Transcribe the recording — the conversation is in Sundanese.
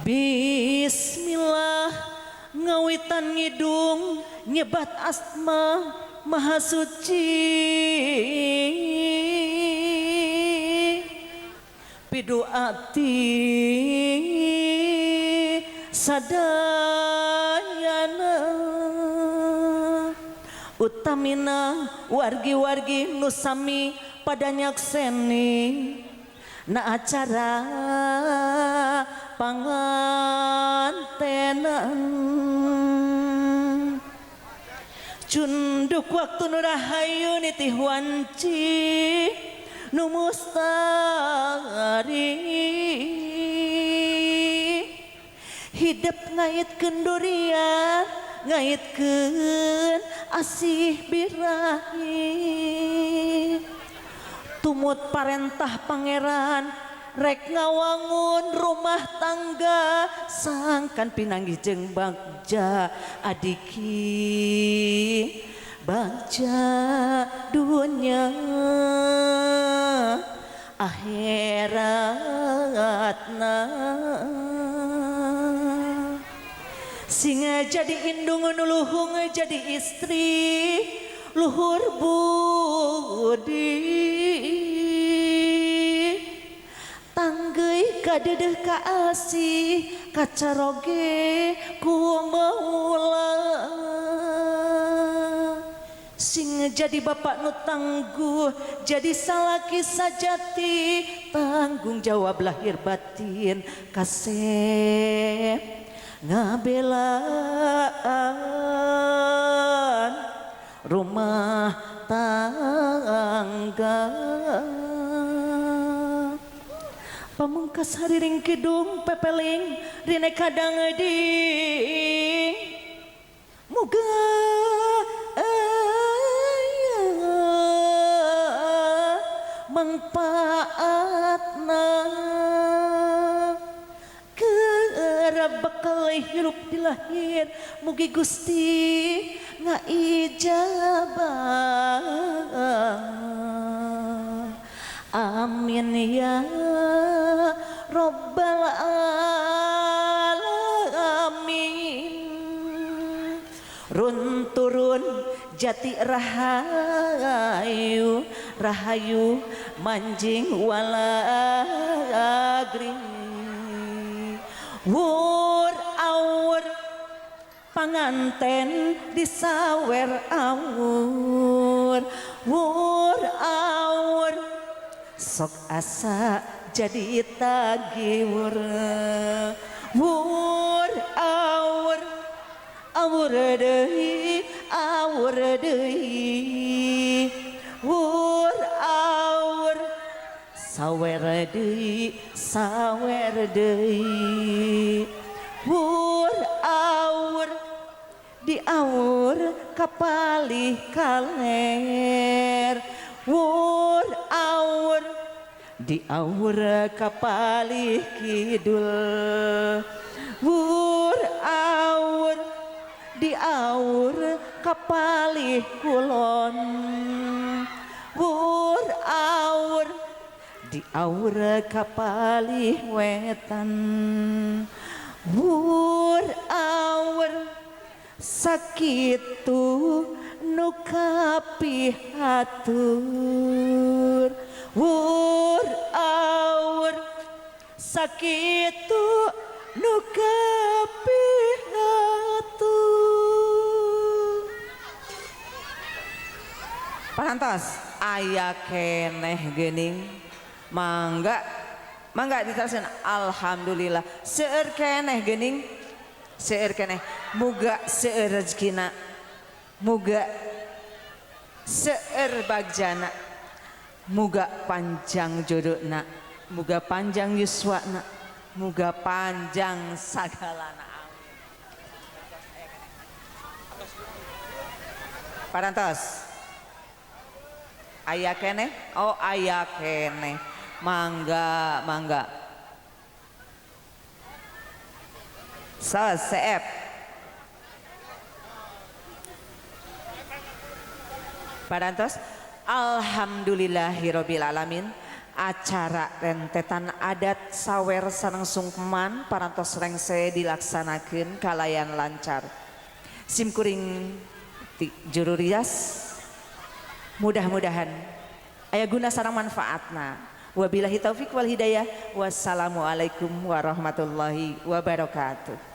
Bismillah ngawitan ngidung nyebat asma maha suci piduati sadayana utamina wargi-wargi nu sami pada nyakseni na acara pangantenan cunduk waktu nu rahayu nitih wanci nu mustari hidup ngaitkeun durian ngaitkeun asih birahi tumut parentah pangeran rek ngawangun rumah tangga sangkan pinanggih jeung bagja adiki bagja dunya akhiratna singa jadi indung nu luhung jadi istri luhur budi tanggeuy kadeudeung ka asih kacaroge ku maula sing jadi bapak nu tangguh jadi salaki sajati tanggung jawab lahir batin kasep ngabelaan rumah tangga pamungkas hariring kidung pepeling rine kadang di muga aya mangpaatna keur bekal hirup di lahir mugi Gusti ngaijabah amin ya robbal alamin run turun jati rahayu rahayu manjing walagri wur awur panganten disawer awur wur awur sok asa jadi tagiwur wur awur awur deui awur deui wur awur sawer deui sawer deui wur awur diawur kapalih kaler wur awur diawur kapalih kidul wur awur diawur kapalih kulon wur awur diawur kapalih wetan wur awur sakitu nu kapihatur wur awur sakitu nu kapihatur. Parantos aya keneh geuning mangga mangga diteruskeun. Alhamdulillah seueur keneh geuning seueur keneh muga seueur rezekina muga seueur bagjana muga panjang jodona muga panjang yuswana muga panjang sagalana. Parantos aya keneh, oh aya keneh, mangga mangga seep parantos. Alhamdulillahirabbil alamin. Acara rentetan adat sawer sareng sungkeman parantos rengse dilaksanakeun kalayan lancar. Simkuring ti juru rias mudah-mudahan aya guna sareng manfaatna. Wabillahi taufik wal hidayah. Wassalamualaikum warahmatullahi wabarakatuh.